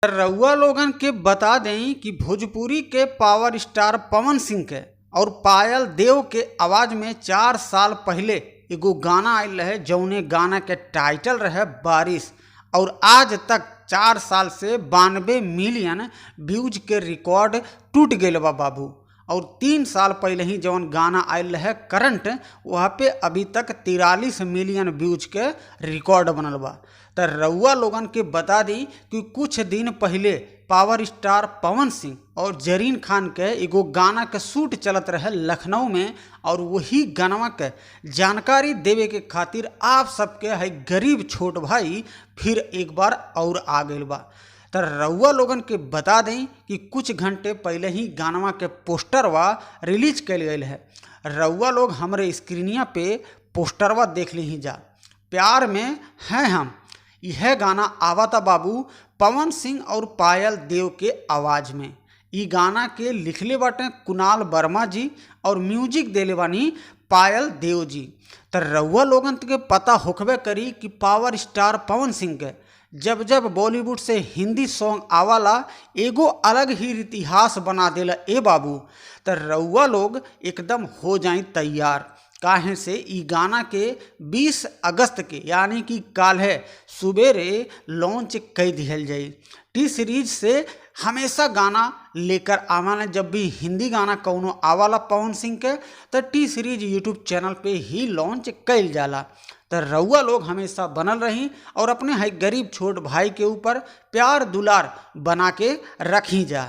रउआ लोगन के बता देई कि भोजपुरी के पावर स्टार पवन सिंह के और पायल देव के आवाज़ में 4 साल पहिले एगो गाना आयल रहे, जौने गाना के टाइटल रहे बारिश। और आज तक 4 साल से 92 मिलियन व्यूज के रिकॉर्ड टूट गईल बा बाबू। और 3 साल पहले ही जौन गाना आयल रहे करंट, वहाँ पे अभी तक 43 मिलियन व्यूज के रिकॉर्ड बनल बा। त रउआ लोगन के बता दी कि कुछ दिन पहले पावर स्टार पवन सिंह और जरीन खान के एगो गाना के शूट चलत रहे लखनऊ में और वही गानवा के जानकारी देवे के खातिर आप सबके है गरीब छोट भाई फिर एक बार और आ गईल बा। त रउआ लोगन के बता दें कि कुछ घंटे पहले ही गानवा के पोस्टरवा रिलीज कईल गईल है। रउआ लोग हमरे स्क्रीनिया पे पोस्टरवा देख ली जा। प्यार में हैं हम, यह गाना आवता बाबू पवन सिंह और पायल देव के आवाज़ में। ई गाना के लिखले बाटे कुणाल वर्मा जी और म्यूजिक देले बानी पायल देव जी। त रउआ लोगन के पता होखबे करी कि पावर स्टार पवन सिंह के जब जब बॉलीवुड से हिंदी सॉन्ग आवाला, एगो अलग ही इतिहास बना देला ए बाबू। त रउआ लोग एकदम हो जाई तैयार, काहे से ई गाना के 20 अगस्त के, यानी कि काल्हे सुबेरे लॉन्च कर दिहल जाई। टी सीरीज से हमेशा गाना लेकर आवाला। जब भी हिंदी गाना कौनो आवाला पवन सिंह के, तो टी सीरीज यूट्यूब चैनल पे ही लॉन्च कईल जाला। त रउआ लोग हमेशा बनल रही और अपने है गरीब छोट भाई के ऊपर प्यार दुलार बना के रखी जा।